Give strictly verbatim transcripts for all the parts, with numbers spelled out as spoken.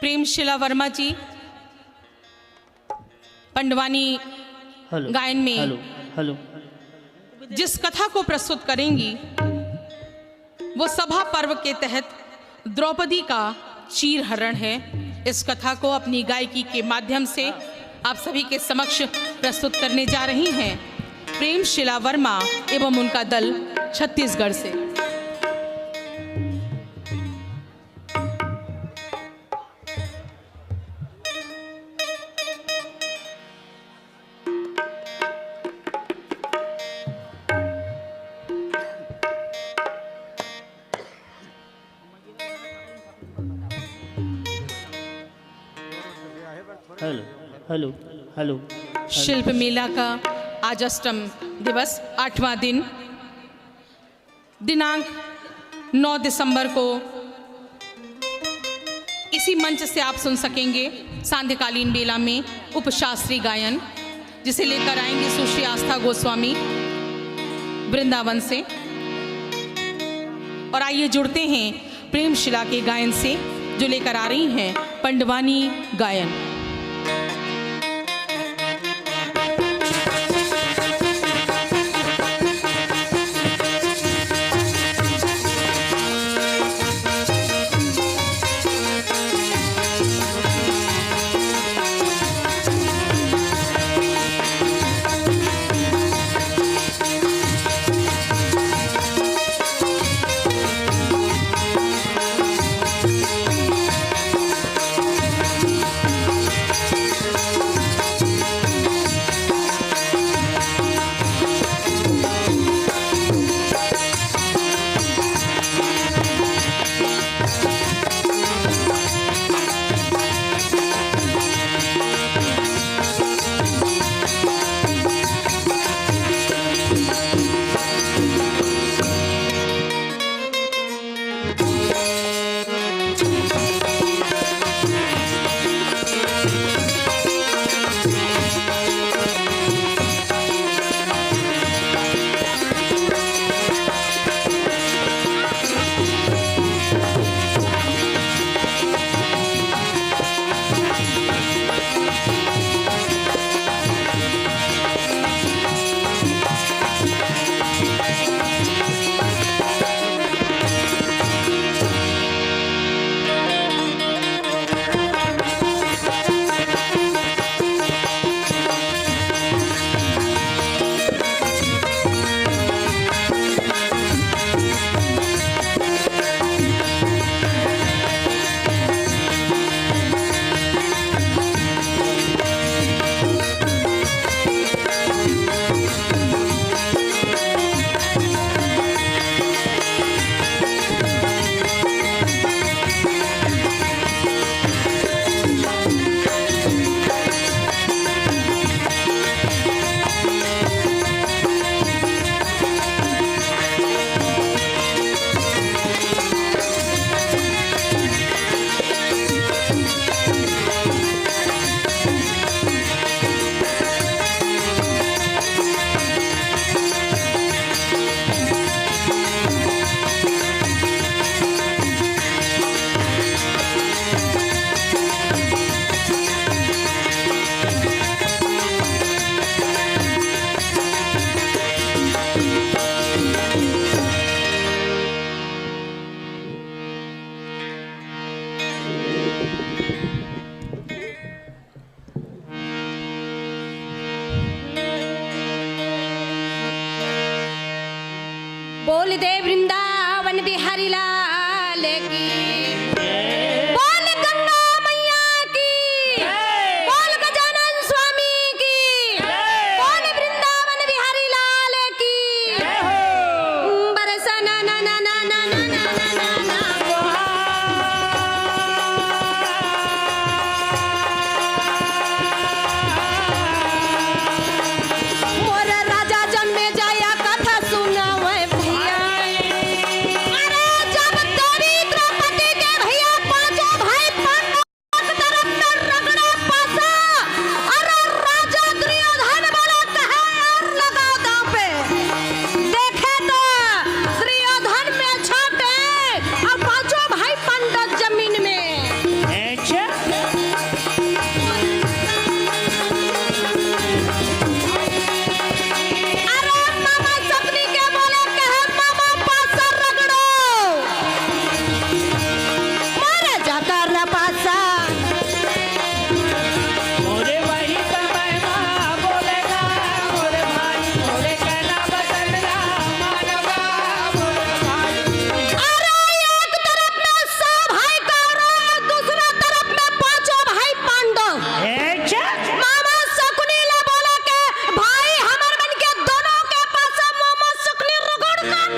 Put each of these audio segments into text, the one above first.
प्रेमशिला वर्मा जी Pandavani hello, गायन में hello, hello. जिस कथा को प्रस्तुत करेंगी, वो सभा पर्व के तहत द्रौपदी का चीरहरण है। इस कथा को अपनी गायकी के माध्यम से आप सभी के समक्ष प्रस्तुत करने जा रही हैं प्रेमशिला वर्मा एवं उनका दल छत्तीसगढ़ से। Hello, hello, hello. शिल्प मेला का आज अष्टम दिवस, आठवां दिन, दिनांक नौ दिसंबर को इसी मंच से आप सुन सकेंगे सांध्यकालीन बेला में उपशास्त्रीय गायन, जिसे लेकर आएंगे सुश्री आस्था गोस्वामी वृंदावन से। और आइए जुड़ते हैं प्रेमशिला के गायन से, जो लेकर आ रही हैं पंडवानी गायन। बोल दे वृंदावन बिहारी लाल की, बोल गंगा मैया की, बोल गजानन स्वामी की, बोल वृंदावन बिहारी लाल की। बरसा ना ना ना ना ना ना ना ना ना। मोर राजा जम्मे जाया कथा सुनावे भैया। अरे जब देवी द्रौपदी के भैया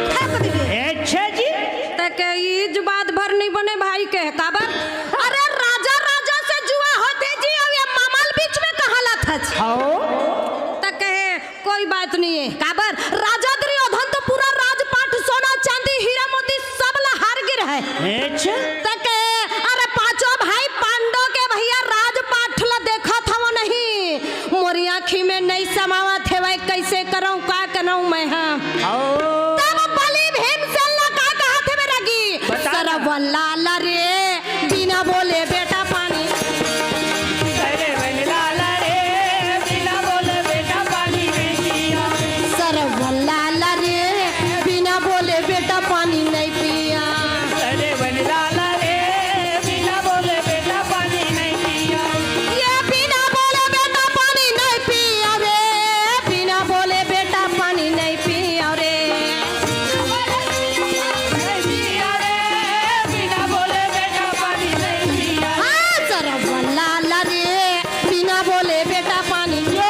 फेंक दिए। अच्छा जी। त के ईज बात भर नहीं बने भाई के, काबर? अरे राजा, राजा से जुआ होथे जी, अब ये मामा ल बीच में कहाँ लाथच? हव। त कहे, कोई बात नहीं है, काबर? राजा दुर्योधन तो पूरा राजपाट, सोना, चांदी, हीरा, मोती सब ला हार गिर है। अच्छा। त कहे, अरे पांचों भाई पांडव के भैया राजपाट ला देखत हवं नहीं, मोरी आँखी में नहीं समावत हेवय, कैसे करऊं, का करऊं मैं, हाँ? तब बलि भीमसेन ला का कहत हेवय रागी? बता ना। सरवलाल रे, बिना बोले बेटा पानी। अरे वनलाल रे, बिना बोले बेटा पानी नहीं पिया। सरवलाल रे, बिना बोले बेटा पानी नहीं पिया। अरे वनलाल रे, बिना बोले बेटा पानी नहीं पिया। ये बिना बोले बेटा पानी नहीं पिया रे, बिना बोले बेटा पानी नहीं पिया रे। नहीं पिया रे, बिना बोले बेटा पानी नहीं पिया। हाँ, सरवलाल रे, बिना बोले बेटा पानी पियो।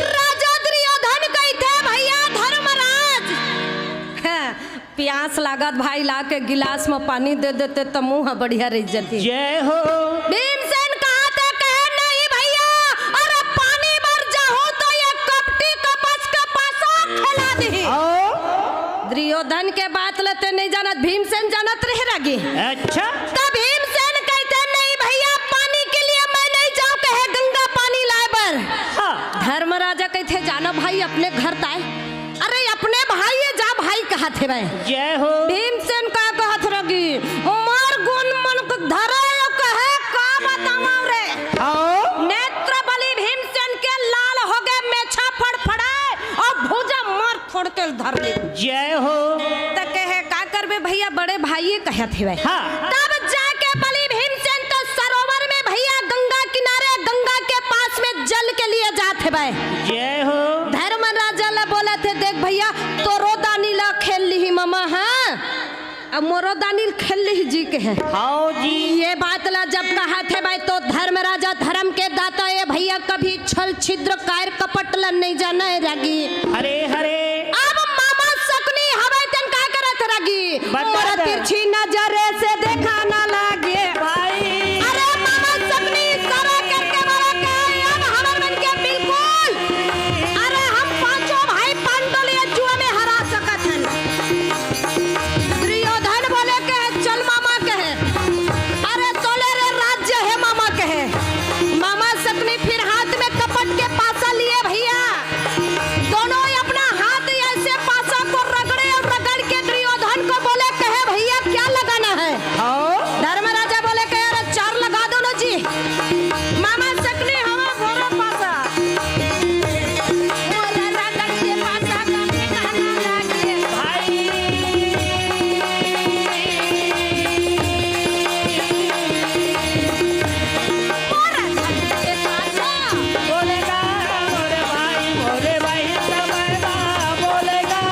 राजा दुर्योधन कहिथे, भैया धर्मराज, हाँ, प्यास लागत भाई, ला के गिलास म पानी दे देते त मुंह ह बढ़िया रह जती। जय हो। भीमसेन कहाथे, कहे, "नहीं भैया, अरे पानी बर जाहूं तो ये कपटी कपच के पासा खेला दिही।" ओ। दुर्योधन के बात ल ते नहीं जानत, भीमसेन जानत रहे रागी। अच्छा। त भीमसेन कहिथे, "नहीं भैया, पानी के लिए मैं नहीं जाऊं," कहे, "गंगा पानी लाए बर।" हाँ। धर्मराजा कहिथे, "जाना भाई, अपने घर ताय।" अरे अपने भाई ये जा भाई कहत हेवय। जय हो। भीमसेन का कहत रगी, मोर गुन मन को धरे यो कहे का बतावं रे। आओ। नेत्र बलि भीमसेन के लाल हो गए, मेछा फड़फड़ाए अउ भुजा मार फोड़ के धर ले। जय हो। त कहे का करबे भैया, बड़े भाई ये कहत हेवय। हाँ। तब जाके बलि भीमसेन तो सरोवर में भैया गंगा किनारे, गंगा के पास में जल के लिए जात हेवय। जय हो। धर्म राजा ला बोलथे, देख भैया, तोरो दानी ला खेल लिही मामा, हाँ? अब मोरो दानी ल खेल लिही जी कहे। हाव जी। ये बात ला जब कहत हेवय तो धर्म राजा धर्म के दाता ए भैया कभी छल छिद्र कायर कपट ला नहीं जाना हे रागी। हरे हरे। अब मामा शकुनी हवय तेन का करत रागी? बता मोर दे। तिरछी नजर से देखा ना लागे। भाई। अरे मामा शकुनी इशारा करके बोला के अब हमर मन के बिल्कुल। अरे हम पांचों भाई पांडव ल ये जुआ में हरा सकत हन। दुर्योधन बोले कहे, "चल मामा," कहे। "अरे तोले रे राज्य हे मामा," कहे। मामा शकुनी फिर हाथ में कपट के पासा लिए भैया। दोनों ही अपना हाथ ऐसे पासा को रगड़े और रगड़ के दुर्योधन को बोले कहे, "भैया क्या लगाना है?" हाँ। धर्मराजा बोले कहे, "अरे चार लगा दो ना जी।" मामा शकुनी हवा भोरा पासा। भोरा रगड़ के पासा करके कहना लागे। भाई। भोरा रगड़ के पासा। बोलेगा मोरे भाई, मोरे भाई, समय बा, बोलेगा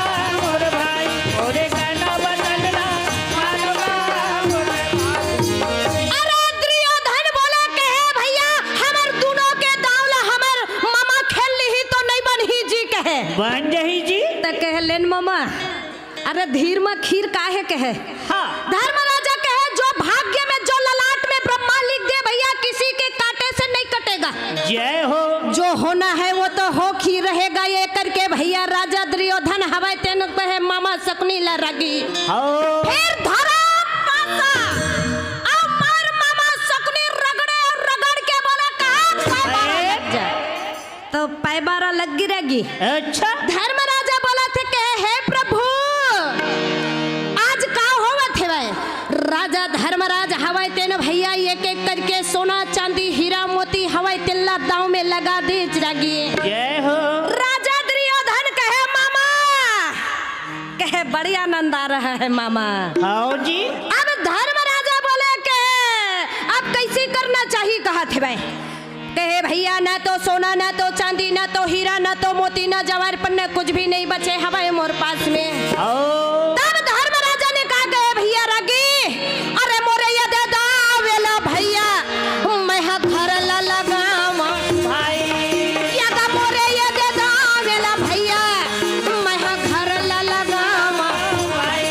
मोरे भाई, मोरे कहना बदलना, मानवा मोरे भाई। अरे दुर्योधन बोले कहे, "भैया, हमर दोनों के दाव ला हमर मामा खेल लिही तो नहीं बनही जी," कहे। बन जही जी। त कहे, "लेन मामा, अरे धीर म खीर काहे कहे?" हाँ। धर्म राजा कहे, "जो भाग्य में, जो ललाट में ब्रह्मा लिख दे भैया, किसी के कांटे से नहीं कटेगा।" जय हो। "जो होना है वो तो हो ही रहेगा," ये करके भैया राजा दुर्योधन हवय तेन कहे मामा शकुनी ला रगी। हो। फिर धरा पासा, अब मार मामा शकुनी रगड़े और रगड़ के बोला, "कहाँ पैबारा अरे। लग जा।" तो पैबारा लग गिरेगी। अच्छा। धर्म राजा बोलथे के, "हे प्रभु, आज का होवत हेवय?" राजा धर्मराज हवय तेन भैया एक एक करके सोना चांदी हीरा मोती हवय तेला दांव में लगा दे रागी। जय हो। राजा दुर्योधन कहे, "मामा," कहे, "बड़ी आनंद आ रहा है मामा।" हाव जी। अब धर्म राजा बोले के, "अब कैसे करना चाहिए?" कहत हेवय। कहे, "भैया, ना तो सोना, ना तो चांदी, ना तो हीरा, ना तो मोती, ना जवाहर, पन्ना, कुछ भी नहीं बचे हवय मोर पास में।" ओ। तब धर्म राजा ने कहा, "कहे भैया रागी, अरे मोरे ये दे दावेला भैया, मैं हा घर ला लगावा। भाई। या गा मोरे ये दे दावेला भैया, मैं हा घर ला लगावा। भाई।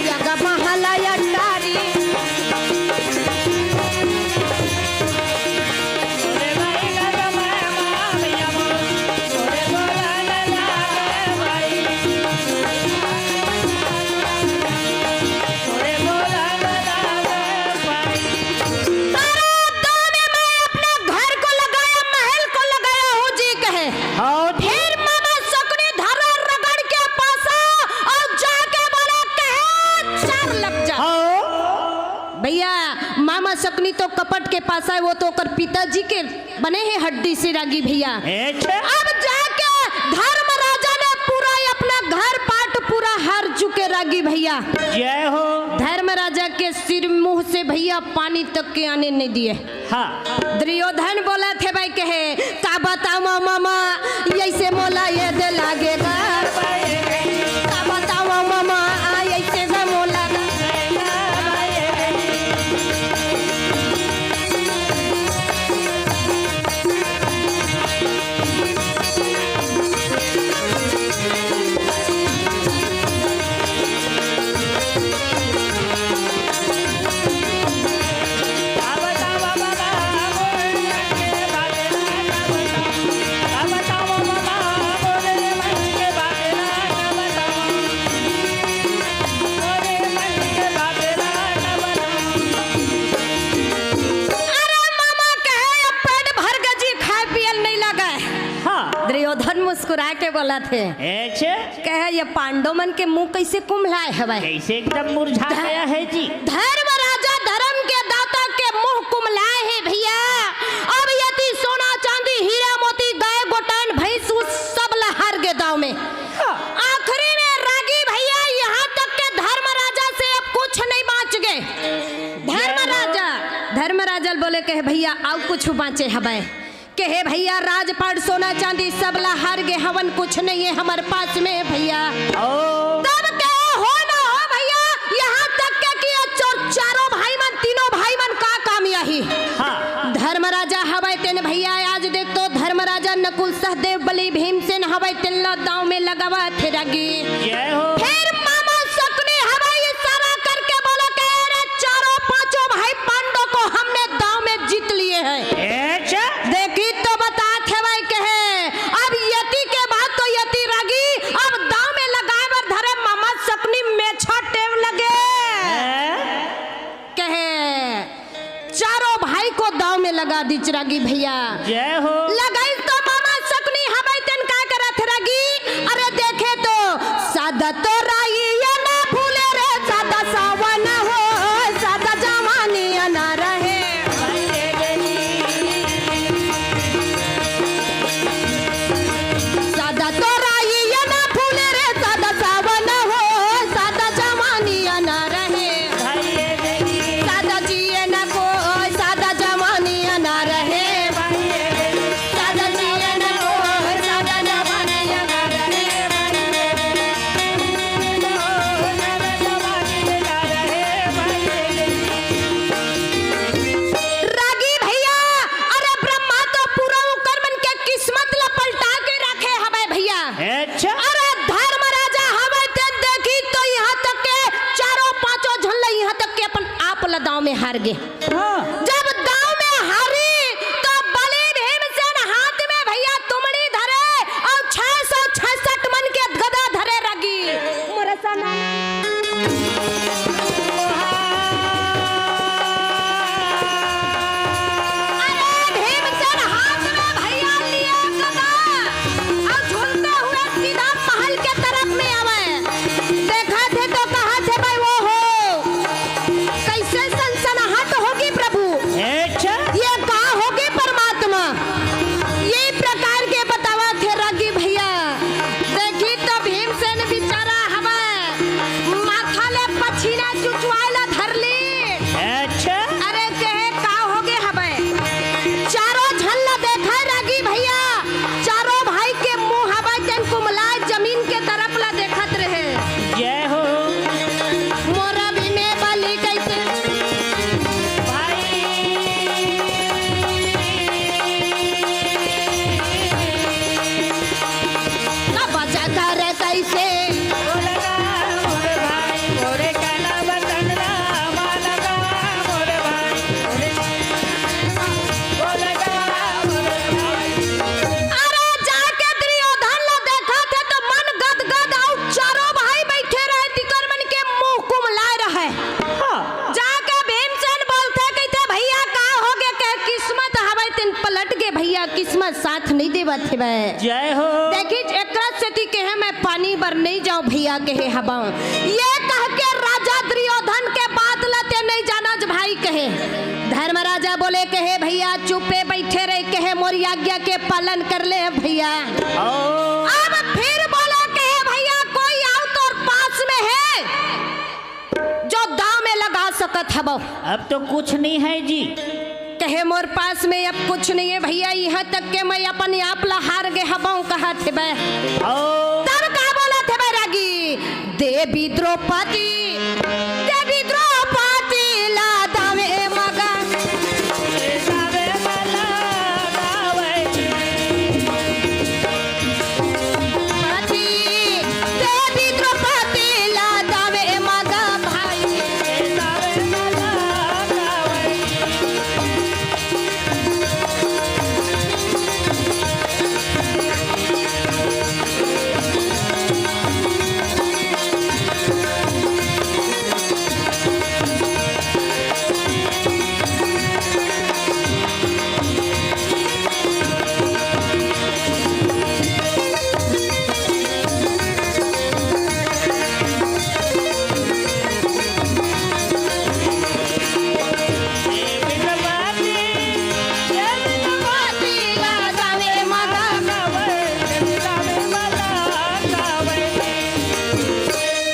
या गा महला अटारी।" तारा दाव में मैं अपने घर को लगाया, महल को लगाया हूँ जी कहे। हाँ। फिर मामा शकुनी धरा रगड़ के पासा और जाके बोला, "कहे चार लग जा।" हाँ। भैया, मामा शकुनी तो कपट के पासा है, वो तो ओकर पिताजी के बने हे हड्डी से रागी भैया। अच्छा। अब जाके धर्म राजा ने पूरा अपना घर पाट पूरा हार चुके रागी भैया। जय हो। धर्म राजा के सिर मुंह से भैया पानी तक के आने नहीं दिए। हाँ। दुर्योधन बोलथे भाई कहे, "का बतावा मामा, ऐसे मोला ये दे लागेगा। का बतावा मामा, आ ऐसे गा मोला।" अरे मामा कहे, अब पेट भर गे जी, खाए पियल नहीं लगे। हाँ। दुर्योधन मुस्कुरा के बोलथे। ऐसे? कहे, "ये पांडव मन के मुंह कैसे कुम्हलाए हवय?" कैसे एकदम मुरझा ध-, गया है जी? धर्म राजा धर्म के दाता के मुंह कुम्हलाए हे भैया। अब यदि सोना चांदी हीरा मोती गाय गोटान भैंस उ सब ला हार गे दाव में। हाँ। आखिरी में रागी भैया यहाँ तक के धर्म राजा से अब कुछ नहीं बांच गे। धर्म राजा, धर्म राजा बोले कहे, "भैया, अउ कुछ बांचे हवय?" कहे, "भैया, राजपाट सोना चांदी सब ला हार गे हवन, कुछ नहीं है हमर पास में भैया।" ओ। तब कहे, "हो ना हो भैया, यहाँ तक के कि ये चो-, चारों भाई मन, तीनों भाई मन का काम आही?" हाँ। धर्म राजा हवय तेन भैया, आज देख तो धर्म राजा नकुल सहदेव बलि भीमसेन हवय तेन ला दाव में लगावथे रागी। जय हो। फिर मामा शकुनी हवय इशारा करके बोला, कहे, "अरे चारों पांचों भाई पांडव को हमने दाव में जीत लिए हैं।" अच्छा। देखी तो बताथे भाई कहे, अब यति के बाद तो यति रागी, अब दाव में लगाए बर धरे मामा शकुनी मेछा टेम लगे। हैं? कहे, चारों भाई को दाव में लगा दीच रागी भैया। जय हो। लगाइस तो मामा शकुनी हवय तेन का करत रागी। अरे देखे तो सादा तो राई ये ना फूले रे, सादा सावन हो, सादा जवानी ना रहे। सादा तो राई ये ना फूले रे, सादा सावन हो, सादा जवानी ना रहे। सादा जिए ना कोई, सादा जवानी ना रहे। सादा जिए ना कोई, सादा जवानी ना रहे। रागी भैया, अरे ब्रह्मा तो पूरा उकर मन के किस्मत ला पलटा के रखे हवय भैया। अच्छा। अरे धर्म राजा हवय तेन देखी तो यहाँ तक के चारों पांचों झन ला यहाँ तक के अपन आप ला दाव में हार गे। हाँ। जब दाव में हारी तो बलि भीमसेन हाथ में भैया तुमड़ी धरे और छह सौ छियासठ मन के गदा धरे रागी। मोर सना। अरे भीमसेन हाथ में भैया लिए गदा और झूलते हुए सीधा महल के तरफ में आवे। देखथे तो कहथे भाई, "ओ हो, कैसे सनसनाहट होगी प्रभु।" बतिबे। जय हो। देखिच, एकरा सेती कहे मैं पानी बर नइ जांव भइया कहे हवंव। ये कह के राजा दुर्योधन के बात ल ते नइ जानच भाई कहे। धर्मराजा बोले कहे भइया चुपे बइठे रहे कहे मोर आज्ञा के पालन कर ले भइया। ओ। अब फिर बोले कहे भइया कोई आउ तोर पास में हे जो दांव में लगा सकत हवव। अब तो कुछ नहीं है जी। कहे मोर पास में अब कुछ नहीं है भइया, इहां तक के मैं अपन आप ला हार गे हवंव कहत हेबे। ओ। तब का बोलत हेबे रागी? देवी द्रौपदी, देवी द्रौपदी ला दांव में मगा।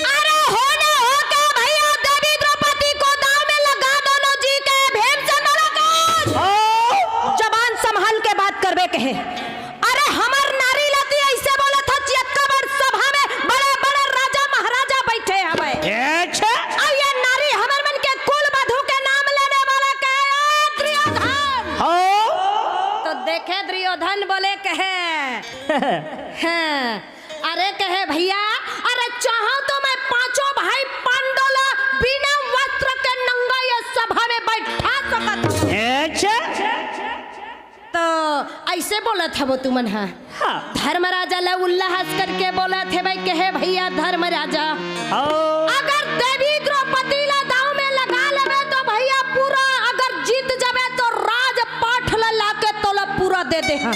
अरे हो न हो के भइया, देवी द्रौपदी को दांव में लगा दोनों जी के। भीमसेन बोला का? जबान संभाल के बात करबे कहे। अरे हमर नारी ला ते अइसे बोलत हच, अतका बड़ सभा में बड़े-बड़े राजा महाराजा बइठे हवय। अच्छा। अउ ये नारी हमर मन के कुल वधू के नाम लेने वाला कहे, "ए दुर्योधन।" हो। तो देखे दुर्योधन बोले कहे, हाँ। अरे कहे भइया, अरे चाहंव तो मैं पांचों भाई पांडो ला बिना वस्त्र के नंगा ये सभा में बइठा सकत हंव। अच्छा। तो अइसे बोलत हवव तुमन ह। हाँ। धर्मराजा ला उल्ला हंस करके बोलत हेबे कहे भइया धर्मराजा। हाँ। अगर देवी द्रौपदी ला दांव में लगा लेबे तो भइया पूरा, अगर जीत जाबे तो राजपाट ला लाके तोला पूरा दे देहंव।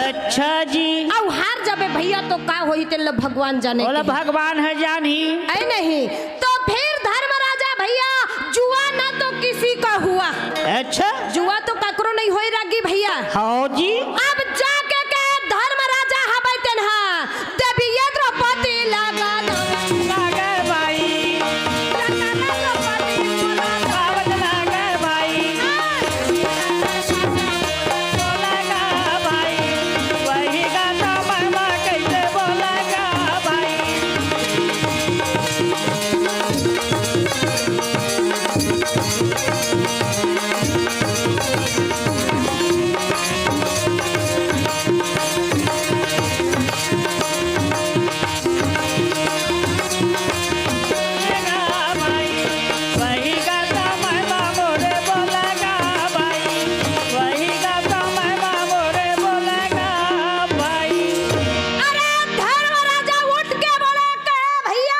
अच्छा जी। अउ हार जाबे भइया तो का होही तेला भगवान जाने ओला कहे। भगवान ह जानही। ऐ नहीं तो फिर धर्मराजा भइया जुआ ना तो किसी का हुआ। अच्छा। जुआ तो ककरो नइ होय रागी भइया। हाँ जी। अब जाके कहे धर्मराजा हवय तेन ह, देवी ये द्रौपदी लगा दो। लगा भाई। लगा ना द्रौपदी बोला। आवत लगा भाई। बोला का भाई। वही गाता महिमा कैसे बोला का भाई। अरे धर्मराजा उठ के बोले, कहे, "भैया,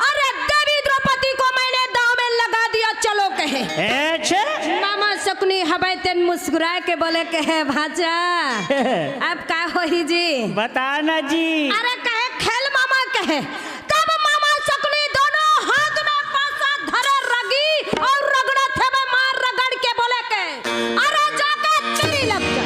अरे देवी द्रौपदी को मैंने दांव में लगा दिया, चलो," कहे। ए, छे। मामा शकुनी हवय तेन मुस्कुरा के बोले, कहे, "भांचा, अब का होही जी?" बता ना जी। अरे कहे, "खेल मामा," कहे। तब मामा शकुनी दोनों हाथ में पासा धरे रागी अउ रगड़त हेबे मार रगड़ के बोले के, "अरे जाके तीरी लग जा।"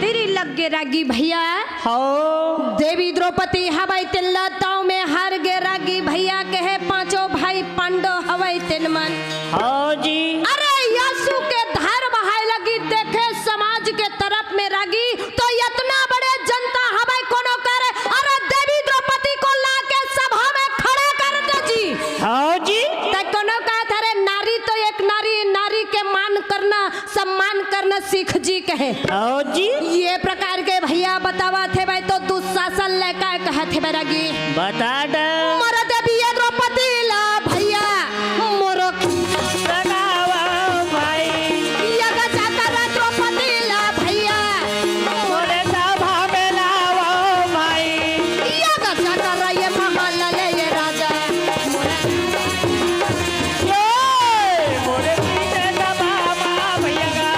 तीरी लग गे रागी भैया। हौ। देवी द्रौपदी हवय तेन ला दांव में हार गे रागी भैया, कहे पांचों भाई पांडव हवय तेन मन। हौ जी। अरे यशु के धर्म हाय लगी, देखे समाज के तरफ में रागी, तो इतना बड़े जनता हवय कोनो करे, अरे देवी द्रौपदी को लाके सभा में खड़ा कर दे जी। हौ जी। त कोनो कहत हरे नारी तो एक नारी, नारी के मान करना सम्मान करना सीख जी कहे। हौ जी। ये प्रकार के भैया बतावत हेबे तो दुशासन ले काय कहत हेबे रागी। बता दे। मोर देवी ये द्रौपदी ला भैया, मोर लगावा भाई। यग जाकर द्रौपदी ला भैया, मोर सभा में लावा भाई। यग जाकर ये महल ले ये राजा। ए, मोरे पीछे दबा मा भैया गा,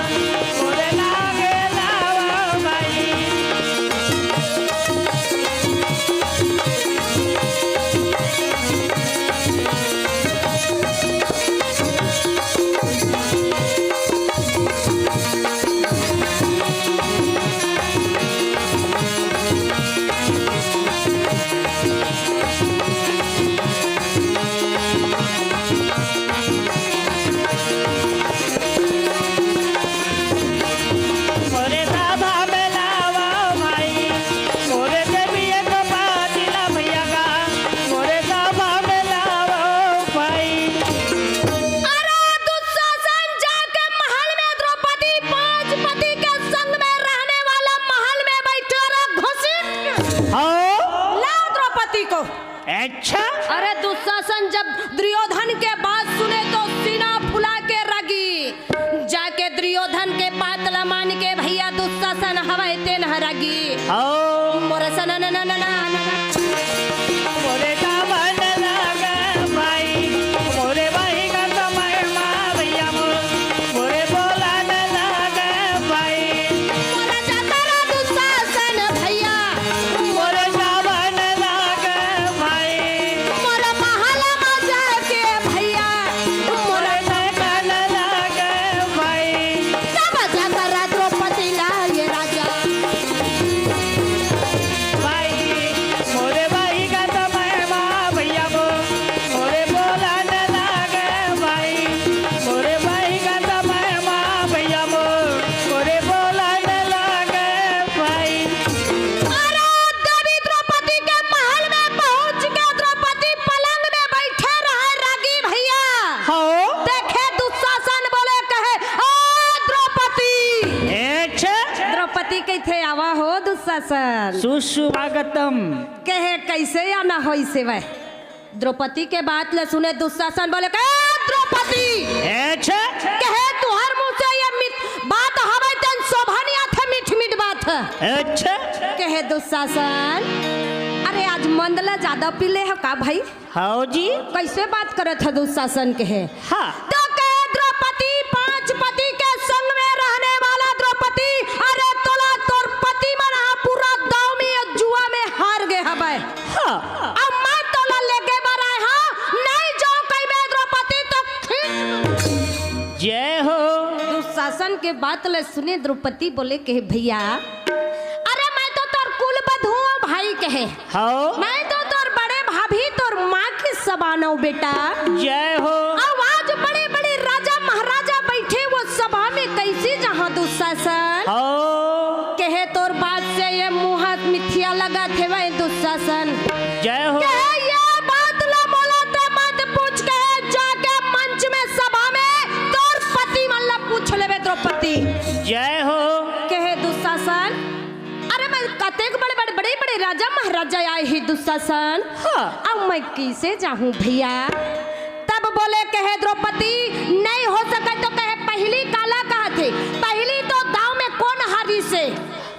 मोरे लागे लावा माई। दुशासन जब दुर्योधन के बात सुने तो सीना फुला के रागी। जाके दुर्योधन के बात ल मान के भैया दुशासन हवय तेन ह रागी। ओ मोर सन न न न न न न। मोरे का मन लागे भाई, मोरे भाई का समय मा भैया मोर, मोरे बोला न लागे भाई, मोर जतर दुशासन भैया। मोरे का मन लागे भाई, मोर महल मा जाके भैया। मोर मोरे का न लागे भाई। सब जतर द्रौपदी ला ये राजा। भाई, मोरे भाई का समय मा भैया मो, मोरे बोला न लागे भाई, मोरे भाई का समय मा भैया मो, मोरे बोला न लागे भाई। अरे देवी द्रौपदी के महल में पहुंच के द्रौपदी पलंग में बैठे रहे रागी भैया। हो देखे दुशासन बोले कहे, "ओ द्रौपदी।" एच्छे द्रौपदी कहिथे, "आवा हो दुशासन।" सुस्वागतम। कहे, "कैसे आना होइस हे?" द्रौपदी के बात ल सुने दुशासन बोले, "ए द्रौपदी।" एच्छे कहे, "तुहर मुंह से ये मिठ बात हवय तेन शोभा नइ आथे, मीठ मीठ बात ह।" एच्छे कहे दुशासन, "अरे आज मंद ल ज्यादा पी ले हो का भाई? हाओ जी। कैसे बात करत ह दुशासन?" कहे हाँ। तो कहे, "द्रौपदी, पांच पति के संग में रहने वाला द्रौपदी, अरे तोला तोर पति मन ह पूरा दाव में, जुआ में हार गे हवय। हाँ। अब मैं तोला लेके बर आए हंव, नहीं जाओ कहिबे द्रौपदी तो खींच।" जय हो। दुशासन के बात ल सुने द्रौपदी बोले कहे, "भैया, अरे मैं तो तोर कुल बधू हंव भाई," कहे, हाओ। "मैं तो तोर बड़े भाभी, तोर माँ के समान हंव बेटा।" जय हो। अब आज बड़े बड़े राजा महाराजा बैठे वो सभा में, कैसे जाहूं दुशासन? हाओ। कहे, "तोर बात से ये मुंह हाथ मिठिया लगत हवय दुशासन।" जय हो। कहे, "ये बात ला मोला ते मत पूछ," कहे, "जाके मंच में सभा में तोर पति मन ला पूछ लेबे द्रौपदी।" जय हो। कहे दुशासन, "अरे मैं कतेक बड़े बड़े बड़े बड़े राजा महाराजा आए हे दुशासन, हाँ। अब मैं कैसे जाहूं भैया?" तब बोले कहे द्रौपदी, "नहीं हो सके तो," कहे, "पहली काला कहथे, पहली तो दाव में कोन हारिस हे?"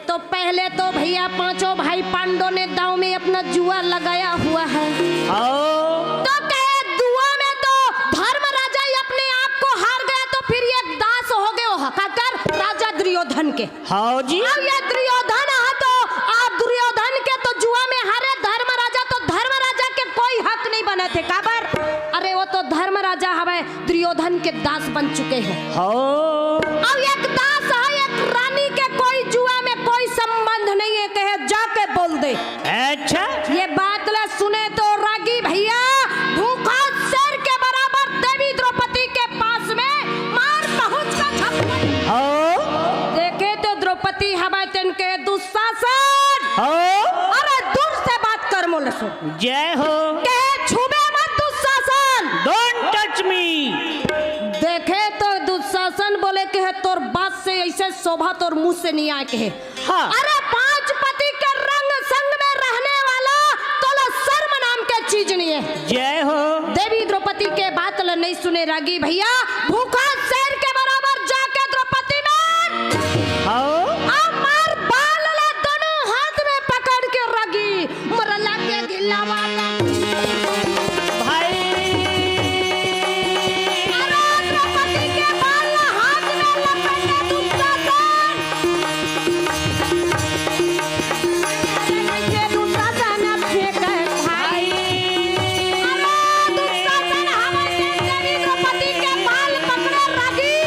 तो पहले तो भैया पांचों भाई पांडवों ने दाव में अपना जुआ लगाया हुआ है। हाओ। तो कहे, "दुआ में तो धर्म राजा ही अपने आप को हार गया, तो फिर ये दास हो गए हो हकाकर राजा दुर्योधन के।" हाओ जी। अब ये दुर्योधन हा तो, आप दुर्योधन के तो जुआ में हारे धर्म राजा, तो धर्म राजा के कोई हक नहीं बनथे। काबर? अरे वो तो धर्म राजा हवय, दुर्योधन के दास बन चुके हैं। हाओ। अब एक दास है, एक रानी के कोई जुआ में कोई संबंध नहीं है, कहे जाके बोल दे। अच्छा। ये बात ला सुने तो रागी भैया भूखा शेर के बराबर देवी द्रौपदी के पास में मार पहुंच का थप्पड़। हाओ। देखे तो द्रौपदी हवय तेन के दुशासन। हाओ। अरे दूर से बात कर मोले सुन। जय हो। कहे छुबे मत दुशासन। Don't touch me। देखे तो दुशासन बोले कहे, "तोर बात से ऐसे शोभा तोर मुंह से नहीं आए," कहे। हाँ। अरे पांच पति के रंग संग में रहने वाला तोला शर्म नाम के चीज नहीं है। जय हो। देवी द्रौपदी के बात ल नहीं सुने रागी भैया, भूखा शेर के बराबर जाके द्रौपदी में हाओ। अब मार बाल ला दोनों हाथ में पकड़ के रागी मरला के गिल्ला वाला। भाई। अरे द्रौपदी के बाल ला हाथ में लपेटे दुशासन। अरे कैसे दुशासन अब फेंके भाई। अरे दुशासन हवय तेन देवी द्रौपदी के बाल पकड़े रागी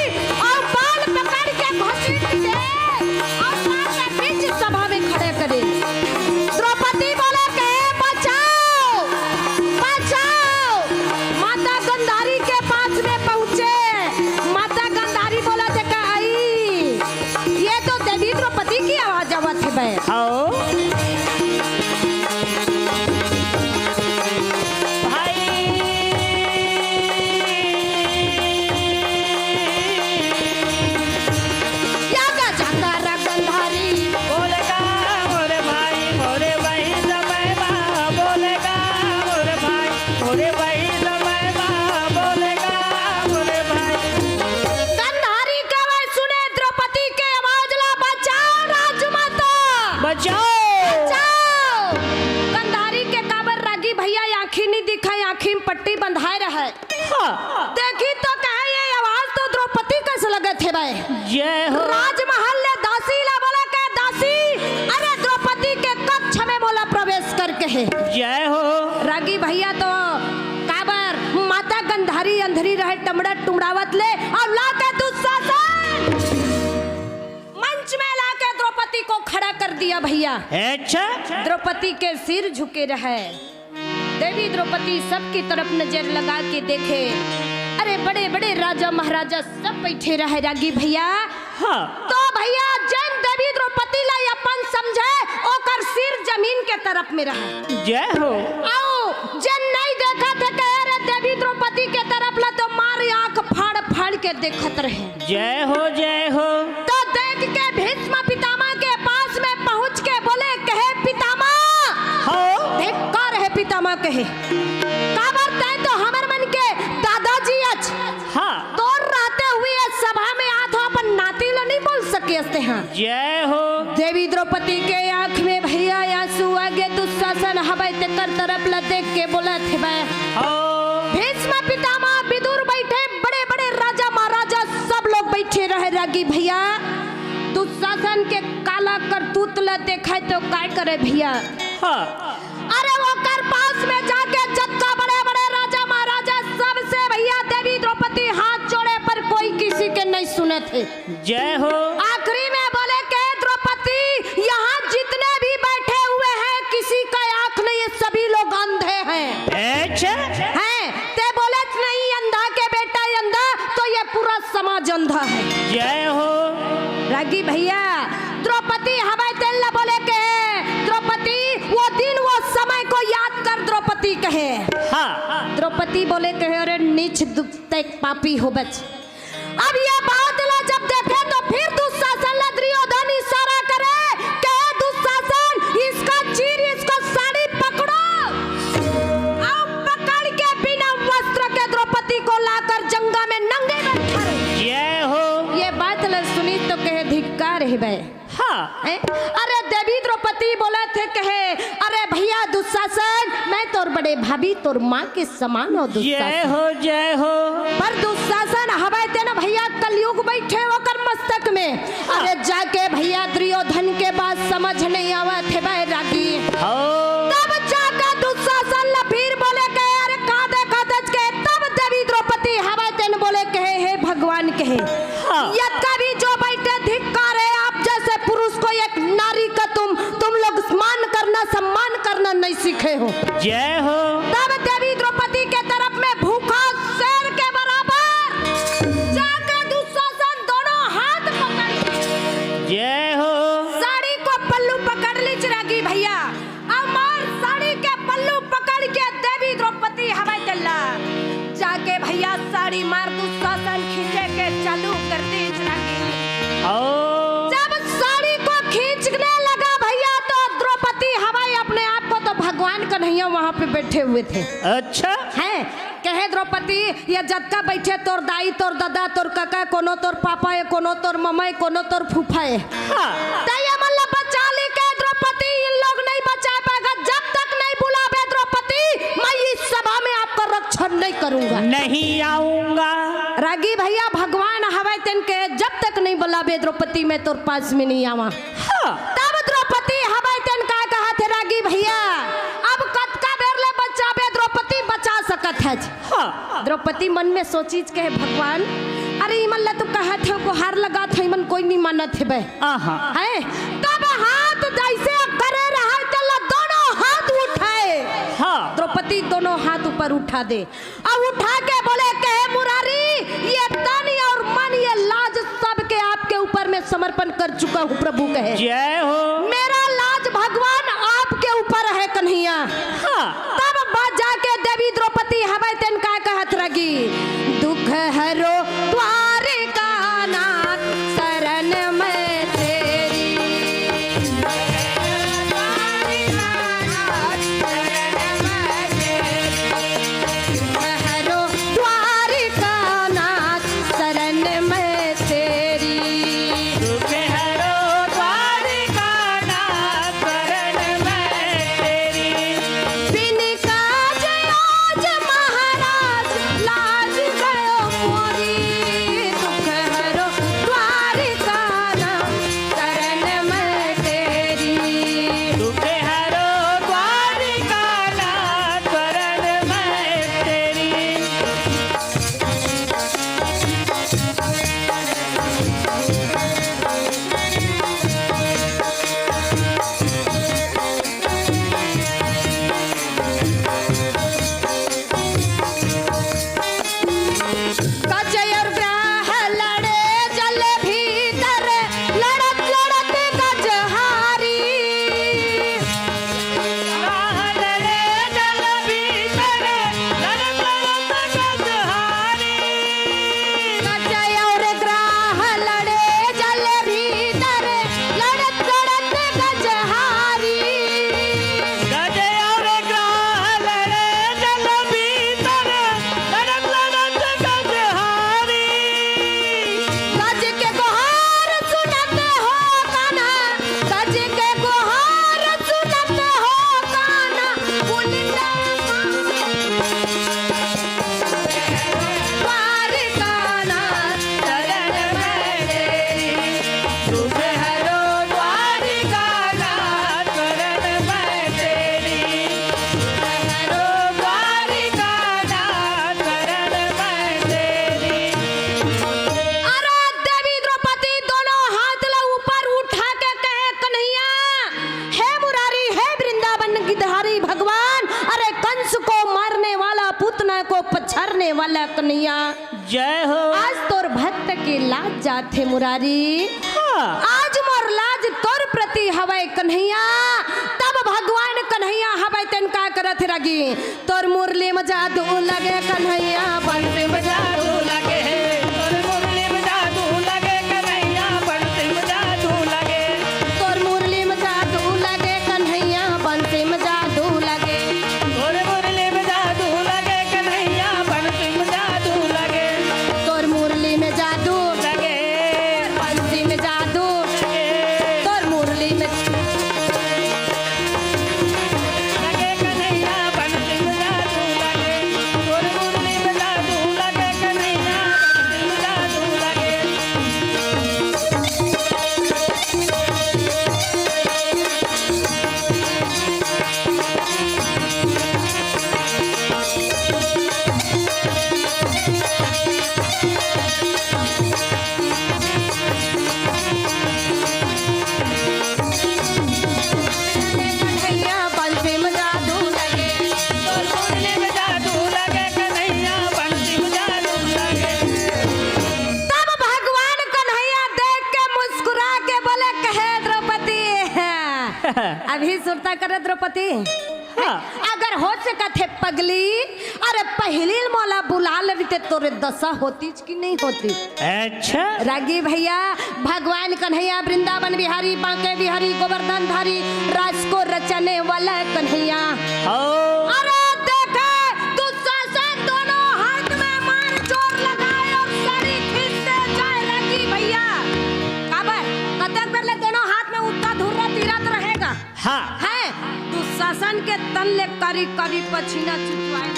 और बाल पकड़ के घसीट दे और मार के बीच सभा में खड़े करे। द्रौपदी बोले के, "बचाओ, बचाओ।" माता गांधारी के पास में पहुंचे। माता गांधारी बोलथे का, "आई, ये तो देवी द्रौपदी की आवाज आवत हे बे।" हाओ। भाई। या गा जाता रा गांधारी। बोले का मोरे भाई, मोरे भाई जमाई बा। बोले का मोरे भाई, मोरे बंधाए रहय। हाँ। देखी तो कहे, ये आवाज तो द्रौपदी कस लगत हे बे। जय हो। राजमहल ले दासी ला बोले के, दासी, अरे द्रौपदी के कक्ष में मोला प्रवेश करके हे। जय हो। रागी भैया तो काबर माता गंधारी अंधरी रहे, टमड़ा टुमड़ावत ले, अउ ला के दुशासन मंच में ला के द्रौपदी को खड़ा कर दिया भैया। अच्छा। द्रौपदी के सिर झुके रहे। देवी द्रौपदी सबकी तरफ नजर लगा के देखे, अरे बड़े बड़े राजा महाराजा सब बैठे रहे रागी भैया। हाँ। तो भैया, जेन देवी द्रौपदी ला अपन समझे, ओकर सिर जमीन के तरफ में रहे। जय हो। अउ जेन नहीं देखत हे, कहे, अरे देवी द्रौपदी के तरफ ला तो मार आंख फाड़ फाड़ के देखत रहे। जय हो, जय हो। तो देख के भीष्म पितामह के पास में पहुंच के बोले, कहे, पितामह, हो। धिक्कार हे पितामह, कहे, काबर तैं तो हमर मन के दादाजी अच। हाँ। तोर रहते हुए ये सभा में आत हो, अपन नाती ला नहीं बोल सके हस तें। जय हो। देवी द्रौपदी के आंख में भैया आंसू आ गे। दुशासन हवय तेकर तरफ ला देख के बोलत हवय। हो। भीष्म पितामह, विदुर बैठे, बड़े बड़े राजा महाराजा सब लोग बैठे रहे रागी भैया। दुशासन के काला करतूत ला देखय तो काय करे भैया? हाँ। अरे ओकर पास में जाके जतका बड़े बड़े राजा महाराजा सबसे भैया देवी द्रौपदी हाथ जोड़े, पर कोई किसी के नहीं सुनत हे। जय हो। आखिरी में बोले के, द्रौपदी, यहाँ जितने भी बैठे हुए हैं किसी का आंख नहीं है, सभी लोग अंधे हैं। अच्छा। हैं, तें बोले नहीं अंधा के बेटा अंधा, तो ये पूरा समाज अंधा है। जय हो। रागी भैया, द्रौपदी हवय तेन ला बोले के, द्रौपदी, वो दिन वो समय को याद कर, द्रौपदी कहे। हाँ। द्रौपदी बोले कहे, अरे नीच दु-, तैं पापी होबच। अब ये बात ला जब देखे तो फिर दुशासन ला दुर्योधन इशारा करे, कहे, दुशासन, इसका चीर, इसको साड़ी पकड़ो। अउ पकड़ के बिना वस्त्र के द्रौपदी को लाकर जंगा में नंगे बैठा रहे। जय हो। ये बात ला सुनी तो कहे, धिक्कार हे बे। हाँ। हैं? अरे देवी द्रौपदी बोलत हे कहे, अरे भैया दुशासन, मैं तोर बड़े भाभी, तोर माँ के समान हो दुशासन। जय हो, जय हो। पर दुशासन हवय तेन भैया कलयुग बैठे ओकर मस्तक में। हाँ। अरे जाके भैया दुर्योधन के बात समझ नहीं आवत हे बैरागी। हो। तब जाके दुशासन ला फिर बोले कहे, अरे का देखत हच के? तब देवी द्रौपदी हवय तेन बोले कहे, हे भगवान कहे, हाँ। यतका भी जो बैठे धिक्कार है, आप जैसे पुरुष को एक नारी का तुम, तुम लोग मान करना, सम्मान करना नहीं सीखे हो। जय हो। तब देवी द्रौपदी के तरफ में भूखा शेर के बराबर जाके दुशासन दोनों हाथ पकड़ के जय हो। साड़ी को पल्लू पकड़ लीच रागी भैया। अउ मार साड़ी के पल्लू पकड़ के देवी द्रौपदी हवय तेन ला जाके भैया साड़ी मार दुशासन खींचे के चालू कर दीच रागी। ओ। जब साड़ी को खींचने लगा भैया तो द्रौपदी हवय अपने आप को तो भगवान कन्हैया वहाँ पे बैठे हुए थे। अच्छा। हैं? कहे द्रौपदी, ये जतका बैठे तोर दाई, तोर ददा, तोर कका, कोनो तोर पापा हे, कोनो तोर ममा हे, कोनो तोर फूफा हे। हाँ। त ये मन ला बचा ली के द्रौपदी, इन लोग नहीं बचा पाएगा। जब तक नहीं बुलावे द्रौपदी, मैं इस सभा में आपका रक्षण नहीं करूंगा। नहीं आऊंगा। रागी भैया भगवान हवय तेन के, जब तक नहीं बुलावे द्रौपदी, मैं तोर पास में नहीं आवा। हाँ। तब द्रौपदी हवय तेन का कहा थे रागी भैया, अब कतका बेर ले बचाबे द्रौपदी, बचा सकत हच। हाँ। द्रौपदी मन में सोचिच कहे, भगवान, अरे इमन ला तो कहत हव, गोहार लगात हव, इमन कोई नहीं मानत हे बे। आहा। हैं? तब हाथ जैसे करे रहे तेला दोनों हाथ उठाए। हाँ। द्रौपदी दोनों हाथ ऊपर उठा दे। अब उठा के बोले, कहे मुरारी, ये तन और मन, ये लाज सब के आपके ऊपर मैं समर्पण कर चुका हूँ प्रभु, कहे। जय हो। मेरा लाज भगवान आपके ऊपर है कन्हैया। हाँ। तब बात जाके देवी द्रौपदी हवय तेन का कहत रगी, दुख हरो द्वारिका नाथ शरण में तेरी। द्वारिका नाथ शरण में तेरी। हरो द्वारिका नाथ शरण में तेरी। दुख हरो द्वारिका को पछारने वाला कन्हैया। जय हो। आज तोर भक्त के लाज जाथे मुरारी। हाँ। आज मोर लाज तोर प्रति हवय कन्हैया। तब भगवान कन्हैया हवय तेन का करत हे रागी। तोर मुरली में जादू लगे कन्हैया, बंसी में जादू लगे। तोर मुरली में जादू लगे कन्हैया, बंसी में जादू लगे। तोर मुरली में जादू लगे कन्हैया, बंसी में जादू लगे। तोर मुरली में जादू लगे कन्हैया, बंसी में जादू लगे। तोर मुरली में जादू लगे। बंसी में जादू लगे। तोर मुरली में लगे कन्हैया, बंसी में जादू लगे। तोर मुरली में जादू लगे कन्हैया, बंसी में जादू लगे। कन्हैया बंसी में जादू लगे, तोर मुरली में जादू लगे, कन्हैया बंसी में जादू लगे। तब भगवान कन्हैया देख के मुस्कुरा के बोले, कहे द्रौपदी, अभी सुरता करे द्रौपदी, हाँ। अगर हो सकत हे पगली, अरे पहिली मोला बुला लेते तोरे दशा होती कि नहीं होती? अच्छा। रागी भैया, भगवान कन्हैया, वृंदावन बिहारी, बांके बिहारी, गोवर्धन धारी, रास को रचने वाला कन्हैया। हो। अरे देखे, दुशासन दोनों हाथ में मार जोर लगाए और साड़ी खींचते जाए रागी भैया। काबर? कतक बेर ले दोनों हाथ में उत्ता धुर्रा तीरत रहेगा। हाँ। है, दुशासन के तन ले करी करी पछीना चुचवाए।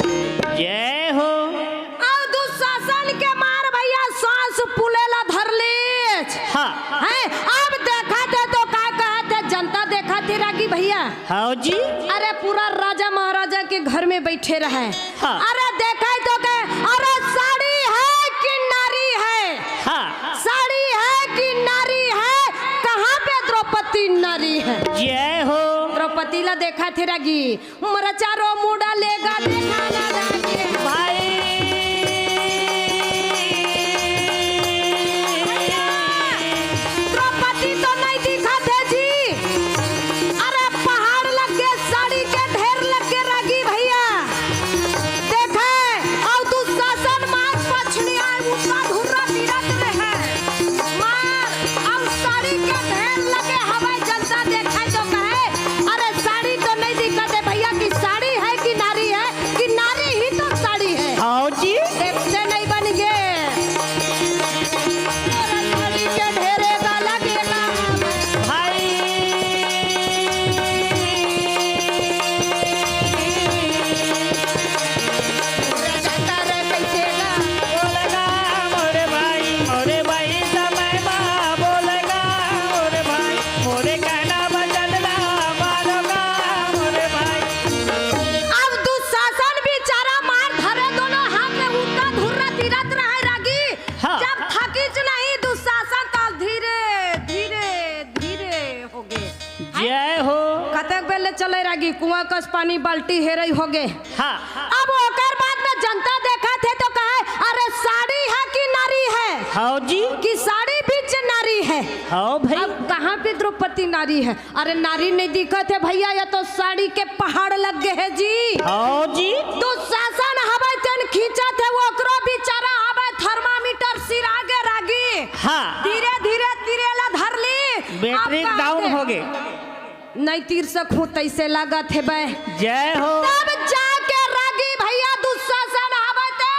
जय हो। अब दुशासन के मार भैया सांस फूलेला धर लीच। हाँ। है, अब देखत हे तो का कहत हे, जनता देखत हे रागी भैया। हाँ जी। अरे पूरा राजा महाराजा के घर में बैठे रहे। हाँ। अरे देखे तो के, अरे साड़ी है कि नारी है? हाँ। साड़ी है कि नारी है? कहाँ पे द्रौपदी नारी है? जय हो। द्रौपदी ला देखत हे रागी, मरचा रो मुड़ा लेगा, देखा ना रागी। भाई। भैया, द्रौपदी तो नहीं दिखत हे जी। अरे पहाड़ लग गे, साड़ी के ढेर लग गे रागी भैया। देखे, अउ दुशासन मार पछड़ी आए, उनका धुर्रा तीरत रहे। मार, अउ साड़ी के ढेर लगे हवय, जनता देखे तो कहे, अरे साड़ी तो नहीं दिखत हे भैया, कि साड़ी है कि नारी है, कि नारी ही तो साड़ी है। हाँ जी। देखते नहीं बन गे। तोरा साड़ी के ढेरे बा लगेगा। भाई। पूरा जाता रे कैसे गा। बोलेगा मोरे भाई, मोरे भाई समय बा, बोलेगा मोरे भाई, मोरे कहना बचन ना मानोगा मोरे भाई। अब दुशासन बेचारा मार धरे, दोनों हाथ में उठा धुर्रा तीरत रहे रागी। हाँ। जब थकिच नहीं दुशासन, तब धीरे, धीरे, धीरे हो गे। जय हो। कतक बेर ले चले रागी, कुआं कस पानी बाल्टी हेरई हो गे। हाँ। अब ओकर बाद में जनता देखत हे तो कहे, अरे साड़ी है कि नारी है? हाँ जी। कि साड़ी बीच नारी है? हाँ भाई। अब कहाँ पे द्रौपदी नारी है? अरे नारी नहीं दिखत हे भैया, ये तो साड़ी के पहाड़ लग गे हे जी। हाँ जी। दुशासन हवय तेन खींचत हे, ओकरो बेचारा हवय thermometer सिरा गे रागी। हाँ। धीरे धीरे तीरे ला धर ली। Battery अब down कहाँ हो गे। नहीं तीर सकूं तैसे लागत हे बे। जय हो। तब जाके रागी भैया दुशासन हवय तेन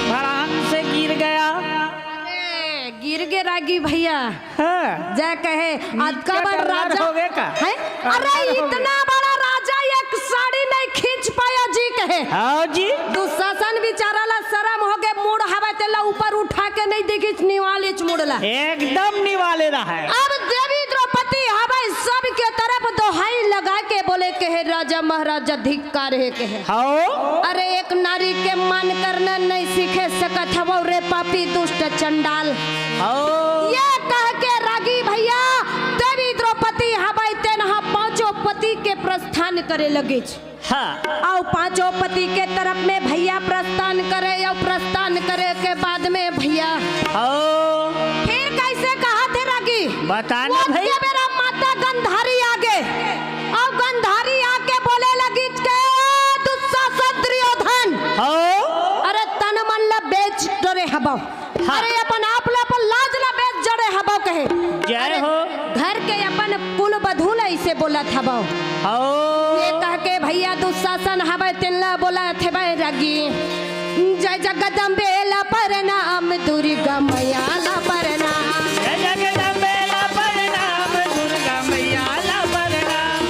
भड़ांग से गिर गया। अरे, गिर गे रागी भैया। हाँ। जय कहे, नीचे अतका बड़ टल्लर राजा हो गए का? हैं? अरे, टल्लर हो गए। इतना बड़ा राजा एक साड़ी नहीं खींच पाया जी कहे। हाँ जी। दुशासन बेचारा ला शरम हो गे, मुड़ हवय तेला ऊपर उठा के नहीं देखिच, निवालिच मुड़ ला। एकदम निवाले रहा है। अब देवी द्रौपदी हवय सबके तरफ दोहाई लगा के बोले कहे, राजा महाराजा धिक्कार हे कहे। हाँ। अरे एक नारी के मान करना नहीं सीखे सकत हवव रे पापी दुष्ट चंडाल। हाँ। ये कह के रागी भैया देवी द्रौपदी हवय तेन ह पांचों पति के प्रस्थान करे लगिच। हाँ। अउ पांचों पति के तरफ में भैया प्रस्थान करे, अउ प्रस्थान करे के बाद में भैया हो। फिर कैसे कहा थे रागी? बताना वो भाई। के बेरा माता गंधारी आगे, अउ गंधारी आके बोले लगी के दुशासन दुर्योधन, हो। अरे तन मन ला बेच डरे हबो। हाँ। अरे अपन आप ला, अपन लाज ला बेच डरे हबो कहे। जय अरे हो। घर के अपन कुल बधू ला इसे बोलत हबो। हो। ये कह के भैया दुशासन हवे तेन ला बोलत हवे रागी। जय जगदम्बे ला प्रणाम, दुर्गा मैया ला प्रणाम। जय जगदम्बे ला प्रणाम, दुर्गा मैया ला प्रणाम।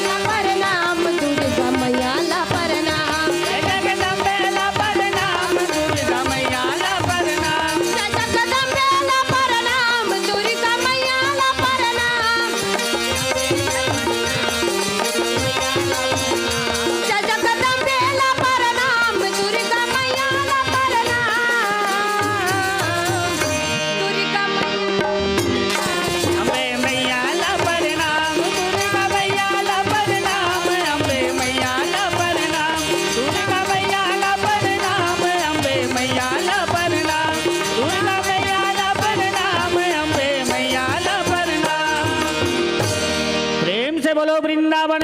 ला प्रणाम, दुर्गा मैया ला प्रणाम। जय जगदम्बे ला प्रणाम, दुर्गा मैया ला प्रणाम। जय जगदम्बे ला प्रणाम, दुर्गा मैया ला प्रणाम। जय जगदम्बे ला प्रणाम, दुर्गा मैया ला प्रणाम। दुर्गा मैया अम्बे मैया ला प्रणाम, दुर्गा मैया ला प्रणाम, अम्बे मैया ला प्रणाम, दुर्गा मैया ला प्रणाम, अम्बे मैया ला प्रणाम, दुर्गा मैया ला प्रणाम, अम्बे मैया ला प्रणाम। प्रेम से बोलो वृंदावन